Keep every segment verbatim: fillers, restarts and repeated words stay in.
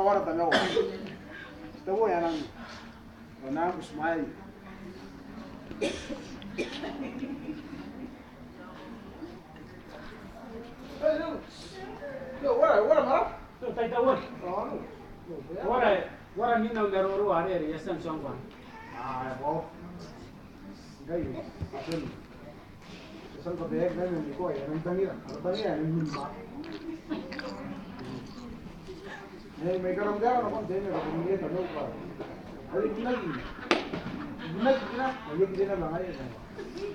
Ora tamaroa. Tamaroa e nang. Ora nang kusmai. Ora, ora, mara. Ora, ora, mina maroro are are e a tia n tuangko. Ai, bon. Ngkai, a tia n, a tia n kabaeaki naba ni koaua, e nang tangira, a tangira, e nang nimma. Nei, mai karam te anga nakon te anga nakon te anga nakon. Are bunaki. Bunaki kina, mai bunaki kina ma ngaia.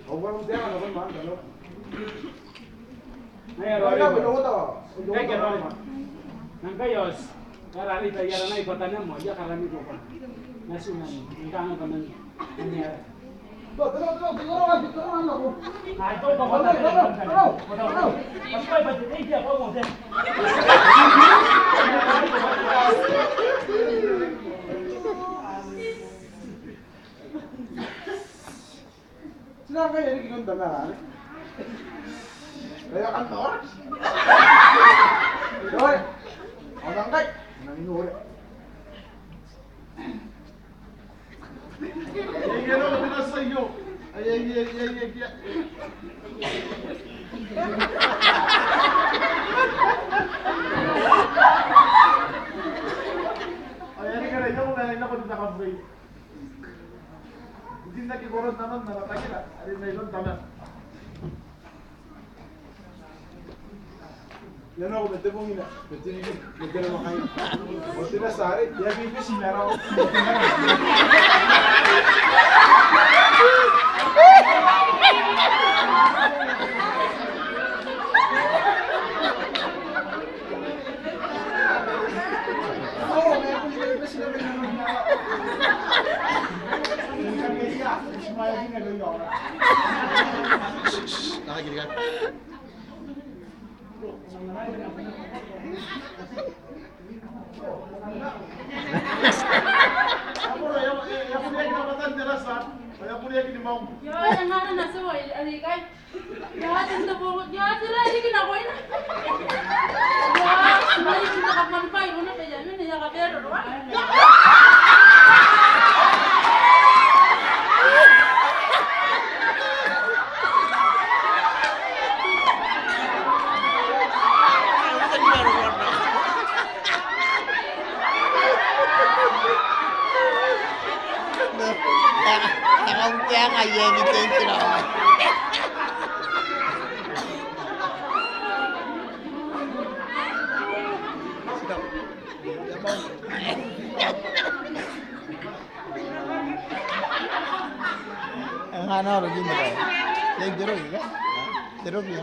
Au karam te anga nakon ma anga nakon. Ngaia raoi. Ngaia raoi. Nang kai os. Ara rita iara nai bata nemo, ia karani ko ba. Nasu nani, nang kanga ba nang. Nang ia. Ti nang kai e riki iroun tamara anne. Kai a kan nora. Nora. Ao nang kai. Nang nora. Itin aki koron nanon ara tangira are mairoun tamara. Ia nako ma te bong ina, ma te riki, ma te namwakaina. Ao te bati are e a bibiti ma raou. Ngkana oro kinto kai. Te roki, te roki,